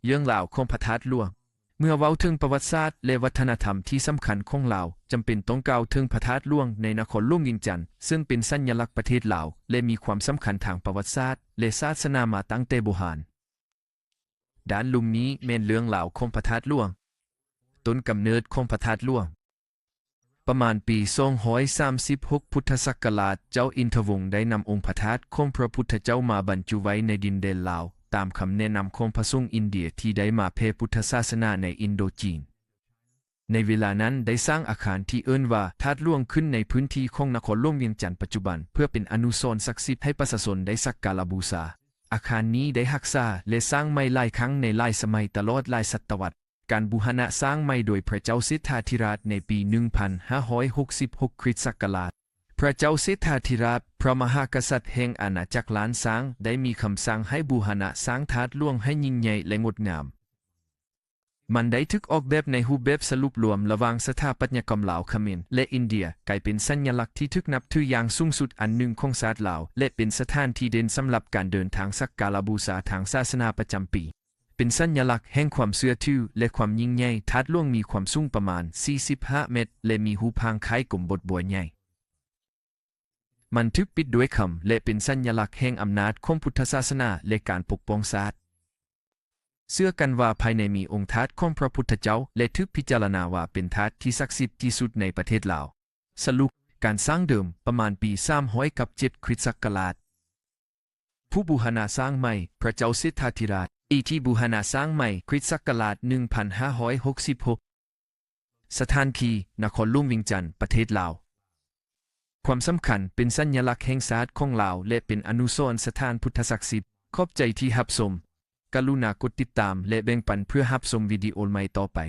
ເລື່ອງລາວຂອງພະທາດຫຼວງ. ເມື່ອເວົ້າເຖິງປະຫວັດສາດ ແລະ ວັດທະນະທຳທີ່ສຳຄັນຂອງລາວ, ຈຳເປັນຕ້ອງກ່າວເຖິງພະທາດຫຼວງໃນນະຄອນຫຼວງວຽງຈັນ, ເຊິ່ງເປັນສັນຍະລັກປະເທດລາວ ແລະ ມີຄວາມສຳຄັນທາງປະຫວັດສາດ ແລະ ສາສະໜາມາຕັ້ງແຕ່ບູຮານ. ດ້ານລຸ່ມນີ້ແມ່ນເລື່ອງລາວຂອງພະທາດຫຼວງ. ຕົ້ນກຳເນີດຂອງພະທາດຫຼວງ. ປະມານປີສອງຮ້ອຍສາມສິບຫົກ ພຸດທະສັກກະລາດ, ເຈົ້າອິນທະວົງໄດ້ນຳອົງພະທາດຂອງພະພຸດທະເຈົ້າມາບັນຈຸໄວ້ໃນດິນແດນລາວ, ຕາມຄຳແນະນຳຂອງພະສົງອິນເດຍທີ່ໄດ້ມາແຜ່ພຸດທະສາສະໜາໃນອິນໂດຈີນ. ໃນເວລານັ້ນໄດ້ສ້າງອາຄານທີ່ເອີ້ນວ່າທາດຫຼວງຂຶ້ນໃນພື້ນທີ່ຂອງນະຄອນຫຼວງວຽງຈັນປັດຈຸບັນ, ເພື່ອເປັນອະນຸສອນສັກສິດໃຫ້ປະຊາຊົນໄດ້ສັກກາລະບູຊາ. ອາຄານນີ້ໄດ້ຮັກສາ ແລະ ສ້າງໃໝ່ຫຼາຍຄັ້ງໃນຫຼາຍສະໄໝຕະຫຼອດຫຼາຍສະຕະວັດ. ການບູຮະນະສ້າງໃໝ່ໂດຍພະເຈົ້າເສດຖາທິລາດໃນປີໜຶ່ງພັນຫ້າຮ້ອຍຫົກສິບຫົກ ຄຣິສຕະສັກກະລາດ. ພະເຈົ້າເສດຖາທິລາດ, ພະມະຫາກະສັດແຫ່ງອານາຈັກລ້ານຊ້າງ, ໄດ້ມີຄຳສັ່ງໃຫ້ບູຮະນະສ້າງທາດຫຼວງໃຫ້ຍິ່ງໃຫຍ່ ແລະ ງົດງາມ. ມັນໄດ້ຖືກອອກແບບໃນຮູບແບບສະຫຼຸບລວມລະຫວ່າງສະຖາປັດຍະກຳລາວຂເມນ ແລະ ອິນເດຍ, ກາຍເປັນສັນຍະລັກທີ່ຖືກນັບຖືຢ່າງສູງສຸດອັນໜຶ່ງຂອງຊາດລາວ ແລະ ເປັນສະຖານທີ່ເດັ່ນສຳລັບການເດີນທາງສັກກາລະບູຊາທາງສາສະໜາປະຈຳປີ. ເປັນສັນຍະລັກແຫ່ງຄວາມເຊື່ອຖື ແລະ ຄວາມຍິ່ງໃຫຍ່. ທາດຫຼວງມີຄວາມສູງປະມານສີ່ສິບຫ້າແມັດ ແລະ ມີຮູບຮ່າງຄ້າຍກົມບົດບົວໃຫຍ່. ມັນຖືກປິດດ້ວຍຄຳ ແລະ ເປັນສັນຍະລັກແຫ່ງອຳນາດຂອງພຸດທະສາສະໜາ ແລະ ການປົກປ້ອງຊາດ. ເຊື່ອກັນວ່າພາຍໃນມີອົງທາດຂອງພະພຸດທະເຈົ້າ ແລະ ຖືກພິຈາລະນາວ່າເປັນທາດທີ່ສັກສິດທີ່ສຸດໃນປະເທດລາວ. ສະຫຼຸບ, ການສ້າງເດີມປະມານປີສາມຮ້ອຍກັບເຈັດ ຄຣິສຕະສັກກະລາດ. ຜູ້ບູຮະນະສ້າງໃໝ່, ພະເຈົ້າເສດຖາທິລາດ. ປີທີ່ບູຮະນະສ້າງໃໝ່, ຄຣິສຕະສັກກະລາດໜຶ່ງພັນຫ້າຮ້ອຍຫົກສິບຫົກ. ສະຖານທີ່, ນະຄອນຫຼວງວຽງຈັນ, ປະເທດລາວ. ຄວາມສຳຄັນ, ເປັນສັນຍະລັກແຫ່ງຊາດຂອງລາວ ແລະ ເປັນອະນຸສອນສະຖານພຸດທະສັກສິດ. ຂອບໃຈທີ່ຮັບຊົມ. ກະລຸນາກົດຕິດຕາມ ແລະ ແບ່ງປັນເພື່ອຮັບຊົມວິດີໂອໃໝ່ຕໍ່ໄປ.